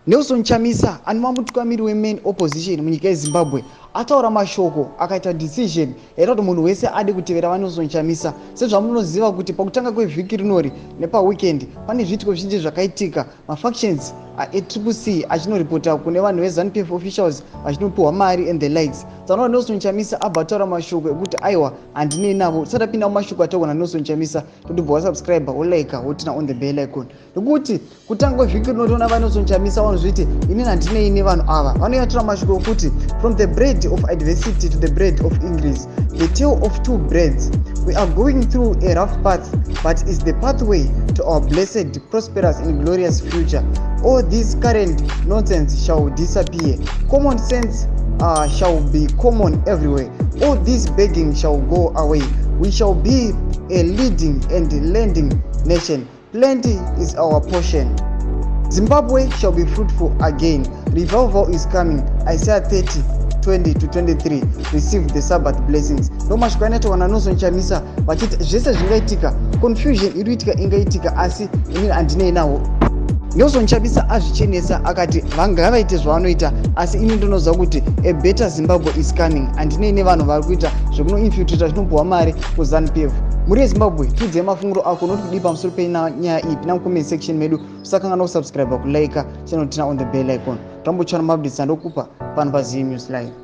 Nelson Chamisa anova mutungamiri wemain opposition munyika yeZimbabwe ataura mashoko akaita decision yaita kuti munhu wese ade kutevera vaNelson Chamisa. Sezvamunoziva kuti pakutanga kwevhiki rinori nepaweekend pane zviitiko zvizhinji zvakaitika, mafactions eTriple C achinoripota kune vanhu veZANU-PF officials vachinopiwa mari and the likes. Tsanoona Nelson Chamisa abva ataura mashoko ekuti aiwa, handinei navo. Tisati tapinda mumashoko ataurwa naNelson Chamisa, totibva wasubscribe, wolike, woturn on the bell icon, nekuti kutanga kwevhiki rinotoona vaNelson Chamisa vanozviti inini handinei nevanhu ava. Vanoyatora mashoko ekuti, "From the bread of adversity to the bread of increase, the tale of two breads. We are going through a rough path, but is the pathway to our blessed, prosperous and glorious future. All this current nonsense shall disappear. Common sense shall be common everywhere. All this begging shall go away. We shall be a leading and lending nation. Plenty is our portion. Zimbabwe shall be fruitful again. Revival is coming. Isaiah 30 20 to 23. Receive the Sabbath blessings." Ndo mashoko anoitwa naNelson Chamisa vachiti zvese zvingaitika, confusion iri kuitika ingaitika, asi inini handinei nawo. Nelson Chamisa azvichenesa akati vangavaite zvavanoita, asi ini ndinoziva kuti a better Zimbabwe is coming. Handinei nevanhu vari kuita zvekunoinfiltrata zvinopiwa mari kuZANU-PF. Mhuri yeZimbabwe, tiudzei mafungiro ako. Unoti kudii pamusoro penyaya iyi? Pinda mucomment section medu. Usakanganwa kusubscribe, kulike channel, turn on the bell icon. Tambochana maupdates andokupa pano paZim News Live.